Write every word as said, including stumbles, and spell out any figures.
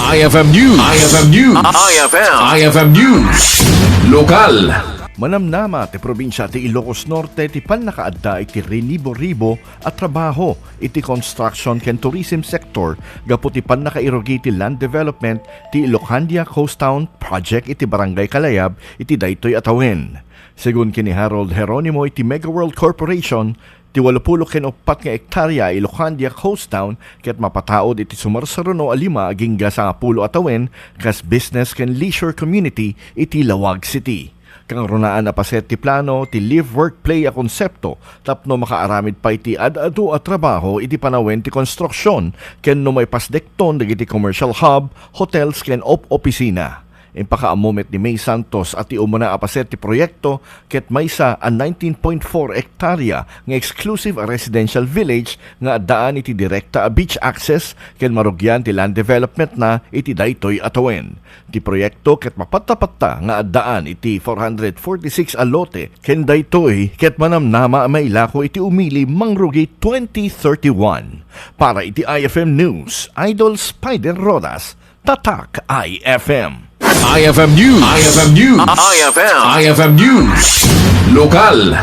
I F M News. I F M News. I F M. I F M News. Lokal. Manamnama ti probinsia ti Ilocos Norte ti pannakaadda iti rinibo-ribo a trabaho iti construction ken tourism sector gapu ti pannakairugi ti land development ti Ilocandia Coast Town Project iti Barangay Kalayab iti daytoy a tawen. Segun ken ni Harold Jeronimo iti Mega World Corporation, ti walupulo ken uppat nga ektarya a Ilocandia Coast Town ket mapataud iti sumarsaruno a lima agingga sangapulo a tawen kas business ken leisure community iti Laoag City. Kangrunaan a paset ti plano ti live work play a konsepto tapno makaaramid pay ti ad-adu a trabaho iti panawen ti konstruksion ken no maipasdekton dagiti commercial hub, hotels ken op-opisina. Impakaammo met ni May Santos a ti umuna a paset ti proyekto ket maysa a nineteen point four hektarya nga exclusive a residential village nga addaan iti direkta a beach access ken marugian ti land development na iti daytoy a tawen. Ti proyekto ket mapatta-patta nga addaan iti four hundred forty-six a lote ken daytoy ket manamnama a mailako iti umili mangrugi twenty thirty-one. Para iti I F M News, Idol Spider Rodas, Tatak I F M. I F M News. I F M News. I F M. I F M News. Lokal.